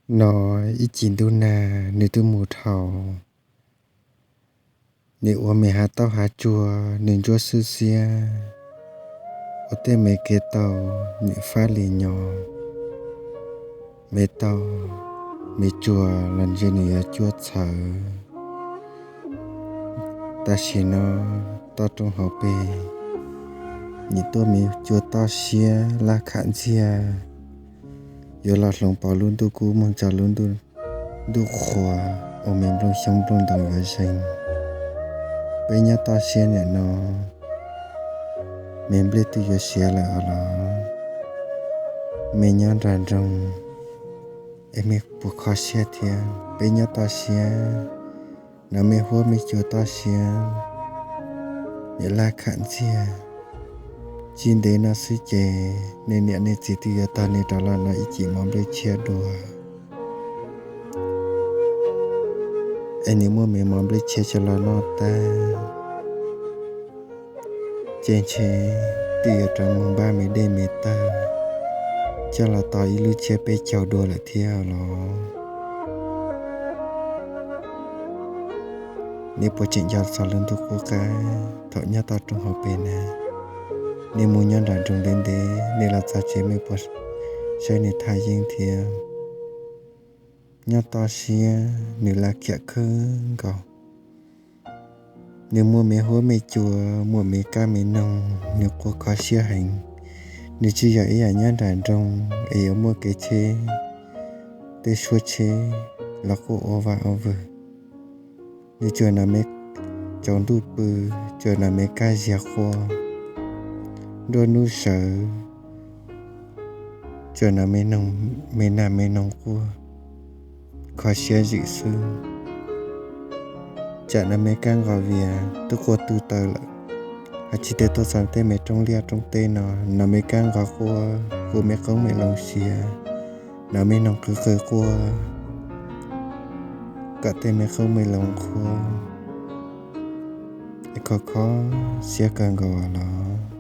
No ib cim ntuj nag nws twb mus dhau, nws ua me hav tauj hav tsuag nws ntsuab xwb xiab, ua tej me kev tau nim fab li nyo, me tauj me tsuag los ntshe nws yuav cuab txhawv. Tam sim no toj roob hauv pes nim tuaj me cua toj siab laj kham ntxiag, yuav los hloov pauv lub ntuj kub moog tso lub ntuj qhua ua me nplooj xyoob nplooj ntoo yuav zeeg. Peb nyob toj siab niam no, me nplej twb yuav siav lawm os los, me nyob nram nroog es me puas kho siab thiab? Peb nyob toj siab no me huab me cua toj siab, niam laj kham ntxiag. Tsis ntev no xwb ces nej niam nej txiv twb yuav tog nej rov los no ib cim mov nplej tshiab dua. Es nws muaj me mov nplej tshiab coj los noj tag, ces ntshe twb yuav rov mus npaj me dej me tawg coj los tos ib lub tsiab peb caug dua lawm thiab los. Nej puas tseem nco txog lub ntuj qub qab thaum nyob toj roob hauv pes na? Nej mus nyob nram nroog ntev ntev, nej los txog tsev nej puas saib nej thaj yeeb thiab? Nyob toj siab nws laj khiam kawg nkaus. Nws muaj me huab me cua, muaj me kab me noog, nws quaj kho siab heev. Nws tsis yog ib yam nyob nram nroog es yuav muaj kev tsheb, tej suab tsheb los quaj ua vaj ua vwg. Nws tsuas nam me tsaus ntuj pw, tsuas nam me kab ziag quaj, nruab hnub sawv, tsuas nam me nag me noog quaj, kho siab zwm xwb. Tsam nam me kab nqos vias twb quaj tu taw lawm, hos tsis tas tuaj txog tej me roob liaj roob teb no, nam me kab nqos quaj, quaj me qoob me loo siav, nam me noog qw qw quaj, kom tej me qoob me loo qhuav, es kho kho siab kawg nkaus los.